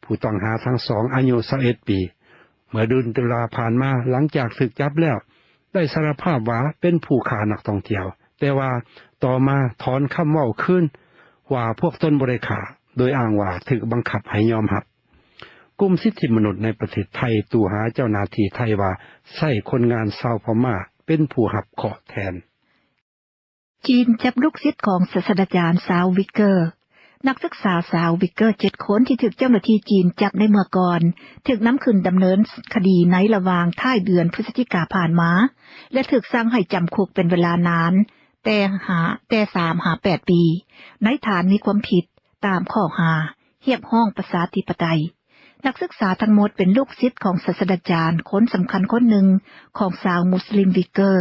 ຜູ້ຕ້ອງຫາທັງສອງອາຍຸຊາວເອັດປີ. ເມື່ອເດືອນຕຸລາຜ່ານມາ ຫຼັງຈາກຖືກຈັບແລ້ວ ໄດ້ສາລະພາບວ່າເປັນຜູ້ຂ້ານັກທ່ອງທ່ຽວ, ແຕ່ວ່າຕໍ່ມາຖອນຄຳເວົ້າຄືນວ່າພວກຕົນບໍ່ໄດ້ຂ້າ, ໂດຍອ້າງວ່າຖືກບັງຄັບໃຫ້ຍອມຮັບ. ກຸ່ມສິດທິມະນຸດໃນປະເທດໄທ ຕູ່ຫາເຈົ້າໜ້າທີ່ໄທວ່າ ໃຊ້ຄົນງານຊາວພະມ້າເປັນຜູ້ຮັບເຄາະແທນ. ຈີນຈັບລູກສິດຂອງສາດສະດາຈານຊາວວິກເກີ. ນັກສຶກສາຊາວວິກເກີເຈັດຄົນທີ່ຖືກເຈົ້າໜ້າທີ່ຈີນຈັບໃນເມື່ອກ່ອນ ຖືກນຳຂຶ້ນດຳເນີນຄະດີໃນລະຫວ່າງທ້າຍເດືອນພຶສຈິກາຜ່ານມາ ແລະ ຖືກສັ່ງໃຫ້ຈຳຄຸກເປັນເວລານານແຕ່ຫາ, ແຕ່ສາມຫາແປດປີ ໃນຖານມີຄວາມຜິດຕາມຂໍ້ຫາຮຽກຮ້ອງປະຊາທິປະໄຕ. ນັກສຶກສາທັງໝົດເປັນລູກສິດຂອງສາດສະດາຈານຄົນສຳຄັນຄົນໜຶ່ງຂອງຊາວມຸສລິມວິກເກີ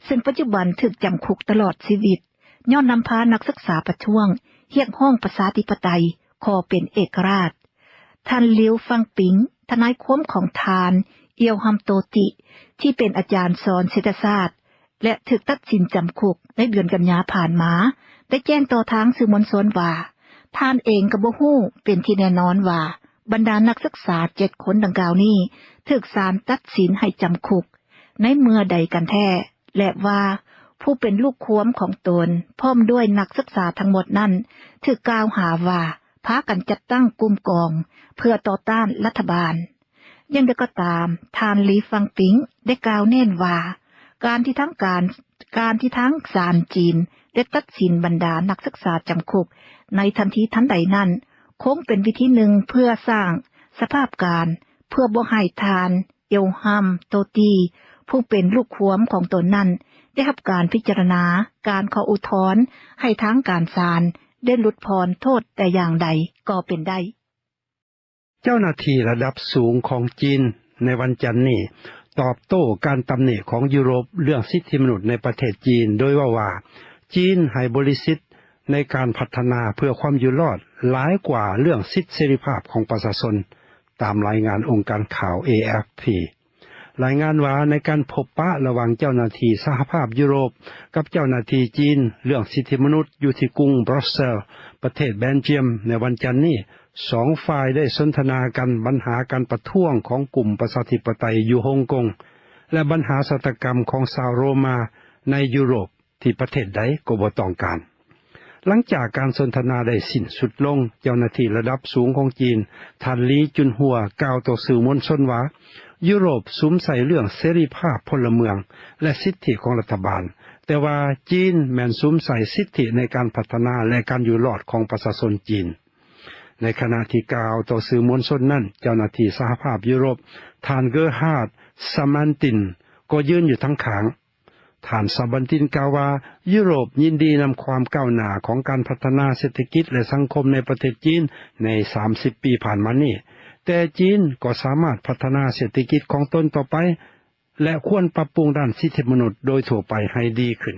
ເຊິ່ງປັດຈຸບັນຖືກຈຳຄຸກຕະຫຼອດຊີວິດ ຍ້ອນນຳພານັກສຶກສາປະທ້ວງຮຽກຮ້ອງປະຊາທິປະໄຕ, ຂໍເປັນເອກະລາດ. ທ່ານ ລິວ ຟັງປິງ, ທະນາຍຄວາມຂອງທ່ານ ອຽວ ຮຳໂຕຕິ ທີ່ເປັນອາຈານສອນເສດຖະສາດ ແລະ ຖືກຕັດສິນຈຳຄຸກໃນເດືອນກັນຍາຜ່ານມາ ໄດ້ແຈ້ງຕໍ່ທາງສື່ມວນຊົນວ່າ ທ່ານເອງກໍບໍ່ຮູ້ເປັນທີ່ແນ່ນອນວ່າ ບັນດານັກສຶກສາເຈັດຄົນດັ່ງກ່າວນີ້ ຖືກສານຕັດສິນໃຫ້ຈຳຄຸກໃນເມື່ອໃດກັນແທ້ ແລະ ວ່າຜູ້ເປັນລູກຄວາມຂອງຕົນ ພ້ອມດ້ວຍນັກສຶກສາທັງໝົດນັ້ນ ຖືກກ່າວຫາວ່າ ພາກັນຈັດຕັ້ງກຸ່ມກອງເພື່ອຕໍ່ຕ້ານລັດຖະບານ. ຢ່າງໃດກໍຕາມ, ທ່ານ ລີ ຟັງປິງ ໄດ້ກ່າວເນັ້ນວ່າ ການທີ່ທາງການ, ການທີ່ທາງສານຈີນໄດ້ຕັດສິນບັນດານັກສຶກສາຈຳຄຸກໃນທັນທີທັນໃດນັ້ນ ຄົງເປັນວິທີໜຶ່ງເພື່ອສ້າງສະພາບການ ເພື່ອບໍ່ໃຫ້ທ່ານ ເອວຮຳໂຕຕີ ຜູ້ເປັນລູກຄວາມຂອງຕົນນັ້ນ ໄດ້ຮັບການພິຈາລະນາການຂໍອຸທອນໃຫ້ທາງການສານໄດ້ຫຼຸດຜ່ອນໂທດແຕ່ຢ່າງໃດກໍເປັນໄດ້. ເຈົ້າໜ້າທີ່ລະດັບສູງຂອງຈີນໃນວັນຈັນນີ້ ຕອບໂຕ້ການຕຳໜິຂອງຢູໂຣບເລື່ອງສິດທິມະນຸດໃນປະເທດຈີນ ໂດຍເວົ້າວ່າ ຈີນໃຫ້ບໍລິສິດໃນການພັດທະນາເພື່ອຄວາມຢູ່ລອດ ຫຼາຍກວ່າເລື່ອງສິດເສລີພາບຂອງປະຊາຊົນ, ຕາມລາຍງານອົງການຂ່າວ ເອ ເອັຟ ພີ. ລາຍງານວ່າ ໃນການພົບປະລະຫວ່າງເຈົ້າໜ້າທີ່ສະຫະພາບຢູໂຣບກັບເຈົ້າໜ້າທີ່ຈີນເລື່ອງສິດທິມະນຸດ ຢູ່ທີ່ກຸງບຣັສເຊລ ປະເທດເບນຈຽມ ໃນວັນຈັນນີ້, ສອງຝ່າຍໄດ້ສົນທະນາກັນບັນຫາການປະທ້ວງຂອງກຸ່ມປະຊາທິປະໄຕຢູ່ຮົງກົງ ແລະ ບັນຫາຊາຕະກຳຂອງຊາວໂຣມາໃນຢູໂຣບ ທີ່ປະເທດໃດກໍບໍ່ຕ້ອງການ. ຫຼັງຈາກການສົນທະນາໄດ້ສິ້ນສຸດລົງ, ເຈົ້າໜ້າທີ່ລະດັບສູງຂອງຈີນ ທ່ານ ລີ ຈຸນຫົວ ກ່າວຕໍ່ສື່ມວນຊົນວ່າ ຢູໂຣບສຸມໃສ່ເລື່ອງເສລີພາບພົນລະເມືອງ ແລະ ສິດທິຂອງລັດຖະບານ, ແຕ່ວ່າຈີນແມ່ນສຸມໃສ່ສິດທິໃນການພັດທະນາ ແລະ ການຢູ່ລອດຂອງປະຊາຊົນຈີນ. ໃນຂະນະທີ່ກ່າວຕໍ່ສື່ມວນຊົນນັ້ນ, ເຈົ້າໜ້າທີ່ສະຫະພາບຢູໂຣບ ທ່ານ ເກີຮາດ ຊາມານຕິນ ກໍຢືນຢູ່ທາງຂ້າງ. ທ່ານ ຊາມານຕິນ ກ່າວວ່າ ຢູໂຣບຍິນດີນຳຄວາມກ້າວໜ້າຂອງການພັດທະນາເສດຖະກິດ ແລະ ສັງຄົມໃນປະເທດຈີນໃນສາມສິບປີຜ່ານມານີ້, ແຕ່ຈີນກໍສາມາດພັດທະນາເສດຖະກິດຂອງຕົນຕໍ່ໄປ ແລະ ຄວນປັບປຸງດ້ານສິດທິມະນຸດໂດຍທົ່ວໄປໃຫ້ດີຂຶ້ນ.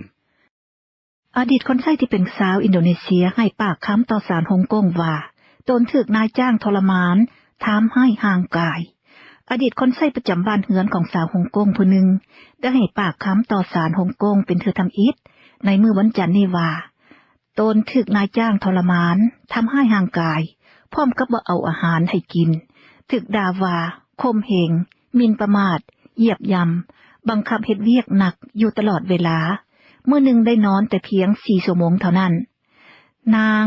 ອະດີດຄົນໃຊ້ທີ່ເປັນຊາວອິນໂດເນເຊຍໃຫ້ປາກຄຳຕໍ່ສານຮົງກົງວ່າ ຕົນຖືກນາຍຈ້າງທໍລະມານ, ທຳຮ້າຍຮ່າງກາຍ. ອະດີດຄົນໃຊ້ປະຈຳບ້ານເຮືອນຂອງຊາວຮົງກົງຜູ້ໜຶ່ງ ໄດ້ໃຫ້ປາກຄຳຕໍ່ສານຮົງກົງເປັນເທື່ອທຳອິດ ໃນມື້ວັນຈັນນີ້ວ່າ ຕົນຖືກນາຍຈ້າງທໍລະມານ, ທຳຮ້າຍຮ່າງກາຍ, ພ້ອມກັບບໍ່ເອົາອາຫານໃຫ້ກິນ, ຖືກດ່າວ່າ, ຂົ່ມເຫງ, ໝິ່ນປະໝາດ, ຢຽບຢຳ, ບັງຄັບເຮັດວຽກໜັກຢູ່ຕະຫຼອດເວລາ, ມື້ໜຶ່ງໄດ້ນອນແຕ່ພຽງສີ່ຊົ່ວໂມງເທົ່ານັ້ນ. ນາງ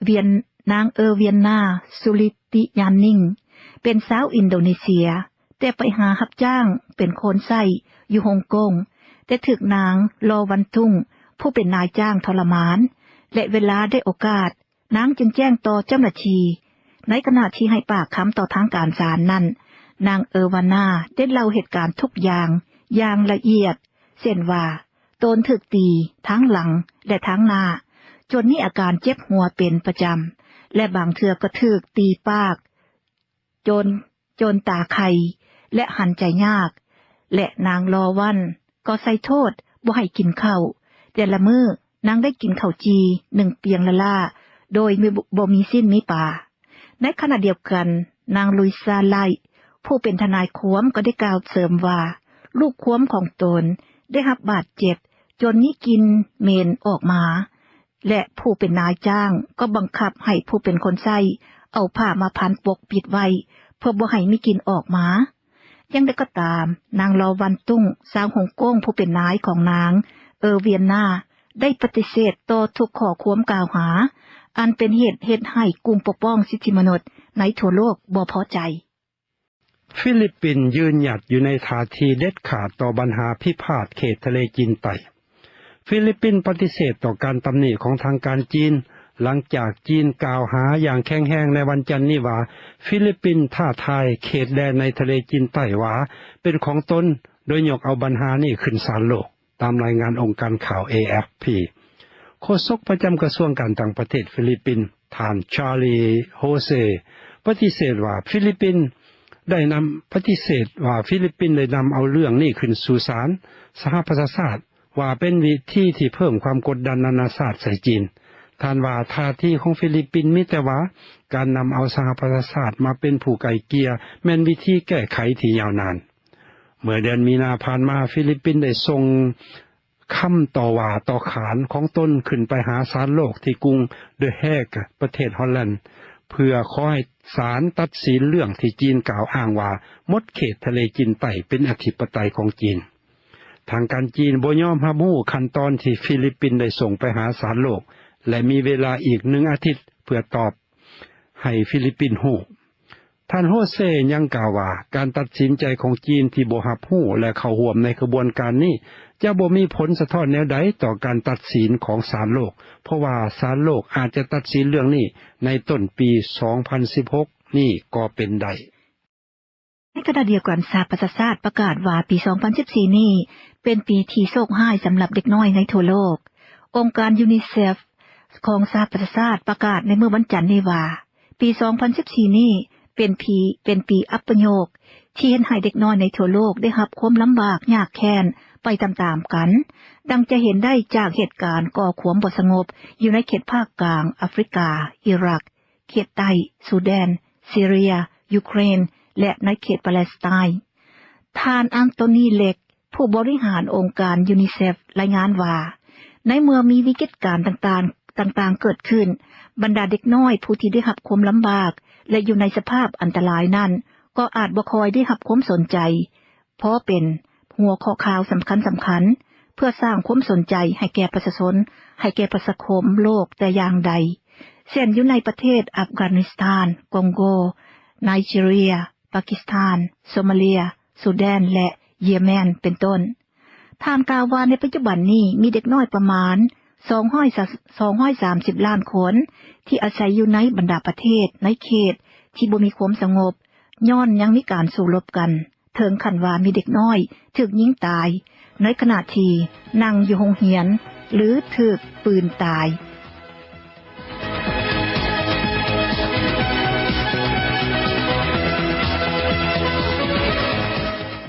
ວຽນ ນາງ ເອີ ວຽນນາ ສຸລິຕິຍານນິງ ເປັນຊາວອິນໂດເນເຊຍ, ແຕ່ໄປຫາຮັບຈ້າງເປັນຄົນໃຊ້ຢູ່ຮົງກົງ, ແຕ່ຖືກນາງ ລໍວັນຕຸງ ຜູ້ເປັນນາຍຈ້າງທໍລະມານ ແລະ ເວລາໄດ້ໂອກາດ, ນາງຈຶ່ງແຈ້ງຕໍ່ເຈົ້າໜ້າທີ່. ໃນຂະນະທີ່ໃຫ້ປາກຄຳຕໍ່ທາງການສານນັ້ນ, ນາງ ເອີວານາ ໄດ້ເລົ່າເຫດການທຸກຢ່າງຢ່າງລະອຽດ, ເຊັ່ນວ່າ, ຕົນຖືກຕີທັງຫຼັງ ແລະ ທັງໜ້າ, ຈົນມີອາການເຈັບຫົວເປັນປະຈຳ ແລະ ບາງເທື່ອກໍຖືກຕີປາກ ຈົນ ຈົນຕາໄຂ່ ແລະ ຫັນໃຈຍາກ, ແລະ ນາງລໍວັນກໍໃສ່ໂທດບໍ່ໃຫ້ກິນເຂົ້າ. ແຕ່ລະມື້ນາງໄດ້ກິນເຂົ້າຈີ່ໜຶ່ງປຽງລ້າໆ ໂດຍບໍ່ມີຊີ້ນມີປາ. ໃນຂະນະດຽວກັນ, ນາງ ລຸຍຊາ ໄລ ຜູ້ເປັນທະນາຍຄວາມກໍໄດ້ກ່າວເສີມວ່າ, ລູກຄວາມຂອງຕົນໄດ້ຮັບບາດເຈັບຈົນມີກິ່ນເໝັນອອກມາ ແລະ ຜູ້ເປັນນາຍຈ້າງກໍບັງຄັບໃຫ້ຜູ້ເປັນຄົນໃຊ້ເອົາຜ້າມາພັນປົກປິດໄວ້ ເພື່ອບໍ່ໃຫ້ມີກິ່ນອອກມາ. ຢ່າງໃດກໍຕາມ, ນາງ ລໍວັນຕຸງ ຊາວຮົງກົງ ຜູ້ເປັນນາຍຂອງນາງ ເອີ ວຽນນາ ໄດ້ປະຕິເສດຕໍ່ທຸກຂໍ້ຄວາມກ່າວຫາ ອັນເປັນເຫດເຮັດໃຫ້ກຸ່ມປົກປ້ອງສິດທິມະນຸດໃນທົ່ວໂລກບໍ່ພໍໃຈ. ຟີລິບປິນຢືນຫຍັດຢູ່ໃນທ່າທີເດັດຂາດຕໍ່ບັນຫາພິພາດເຂດທະເລຈີນໃຕ້. ຟີລິບປິນປະຕິເສດຕໍ່ການຕຳໜິຂອງທາງການຈີນ, ຫຼັງຈາກຈີນກ່າວຫາຢ່າງແຂງແຮງໃນວັນຈັນນີ້ວ່າ ຟີລິບປິນທ້າທາຍເຂດແດນໃນທະເລຈີນໃຕ້ວ່າເປັນຂອງຕົນ, ໂດຍຍົກເອົາບັນຫານີ້ຂຶ້ນສານໂລກ. ຕາມລາຍງານອົງການຂ່າວ ເອ ເອັຟ ພີ. ໂຄສົກປະຈຳກະຊວງການຕ່າງປະເທດຟີລິບປິນ, ທ່ານ ຊາລີ ໂຮເຊ ປະຕິເສດວ່າຟີລິບປິນໄດ້ນຳ, ປະຕິເສດວ່າຟີລິບປິນໄດ້ນຳເອົາເລື່ອງນີ້ຂຶ້ນສູ່ສານສະຫະປະຊາຊາດ ວ່າເປັນວິທີທີ່ເພີ່ມຄວາມກົດດັນນານາຊາດໃສ່ຈີນ. ທ່ານວ່າທ່າທີຂອງຟີລິບປິນມີແຕ່ວ່າການນຳເອົາສະຫະປະຊາຊາດມາເປັນຜູ້ໄກ່ເກ່ຍແມ່ນວິທີແກ້ໄຂທີ່ຍາວນານ. ເມື່ອເດືອນມີນາຜ່ານມາ, ຟີລິບປິນໄດ້ສົ່ງຄຳຕໍ່ວ່າຕໍ່ຂານຂອງຕົນຂຶ້ນໄປຫາສານໂລກທີ່ກຸງ The Hague ປະເທດຮອດແລນ ເພື່ອຂໍໃຫ້ສານຕັດສິນເລື່ອງທີ່ຈີນກ່າວອ້າງວ່າໝົດເຂດທະເລຈີນໃຕ້ເປັນອະທິປະໄຕຂອງຈີນ. ທາງການຈີນບໍ່ຍອມຮັບຮູ້ຂັ້ນຕອນທີ່ຟີລິບປິນໄດ້ສົ່ງໄປຫາສານໂລກ ແລະ ມີເວລາອີກໜຶ່ງອາທິດເພື່ອຕອບໃຫ້ຟີລິບປິນຮູ້. ທ່ານ ໂຮເຊ ຍັງກ່າວວ່າ ການຕັດສິນໃຈຂອງຈີນທີ່ບໍ່ຮັບຮູ້ ແລະ ເຂົ້າຮ່ວມໃນຂະບວນການນີ້ ຈະບໍ່ມີຜົນສະທ້ອນແນວໃດຕໍ່ການຕັດສິນຂອງສານໂລກ, ເພາະວ່າສານໂລກອາດຈະຕັດສິນເລື່ອງນີ້ໃນຕົ້ນປີສອງພັນສິບຫົກນີ້ກໍເປັນໄດ້. ໃນຂະນະດຽວກັນ, ສະຫະປະຊາຊາດປະກາດວ່າປີສອງພັນສິບສີ່ນີ້ເປັນປີທີ່ໂຊກຮ້າຍສຳລັບເດັກນ້ອຍໃນທົ່ວໂລກ. ອົງການ UNICEF ຂອງສະຫະປະຊາຊາດປະກາດໃນມື້ວັນຈັນນີ້ວ່າ ປີສອງພັນສິບສີ່ນີ້ເປັນປີ ເປັນປີອັບປະໂຍກ ທີ່ເຮັດໃຫ້ເດັກນ້ອຍໃນທົ່ວໂລກໄດ້ຮັບຄວາມລຳບາກຍາກແຄ້ນໄປຕາມໆກັນ, ດັ່ງຈະເຫັນໄດ້ຈາກເຫດການກໍ່ຄວາມບໍ່ສະຫງົບຢູ່ໃນເຂດພາກກາງອາຟຣິກາ, ອີຣັກ, ເຂດໃຕ້, ຊູແດນ, ຊີເຣຍ, ຢູເຄຣນ ແລະ ໃນເຂດປາແລັສໄຕນ໌. ທ່ານ ອານໂຕນີ ເລັກ ຜູ້ບໍລິຫານອົງການ UNICEF ລາຍງານວ່າ ໃນເມື່ອມີວິກິດການຕ່າງໆ ຕ່າງໆເກີດຂຶ້ນ, ບັນດາເດັກນ້ອຍຜູ້ທີ່ໄດ້ຮັບຄວາມລຳບາກ ແລະ ຢູ່ໃນສະພາບອັນຕະລາຍນັ້ນ ກໍອາດບໍ່ຄ່ອຍໄດ້ຮັບຄວາມສົນໃຈ ພໍເປັນຫົວຂໍ້ຂ່າວສຳຄັນໆ ເພື່ອສ້າງຄວາມສົນໃຈໃຫ້ແກ່ປະຊາຊົນ, ໃຫ້ແກ່ປະຊາຄົມໂລກແຕ່ຢ່າງໃດ, ເຊັ່ນ ຢູ່ໃນປະເທດອັຟການິສຖານ, ກອງໂກ, ໄນຈີເຣຍ, ປາກິສຖານ, ໂຊມາເລຍ, ຊູແດນ ແລະ ເຢເມນ ເປັນຕົ້ນ. ທ່ານກ່າວວ່າໃນປັດຈຸບັນນີ້ມີເດັກນ້ອຍປະມານສອງຮ້ອຍ ສອງຮ້ອຍສາມສິບລ້ານຄົນ ທີ່ອາໄສຢູ່ໃນບັນດາປະເທດໃນເຂດທີ່ບໍ່ມີຄວາມສະຫງົບ ຍ້ອນຍັງມີການສູ້ລົບກັນ, ເຖິງຂັ້ນວ່າມີເດັກນ້ອຍຖືກຍິງຕາຍ ໃນຂະນະທີ່ນັ່ງຢູ່ໂຮງຮຽນ ຫຼື ຖືກປືນຕາຍ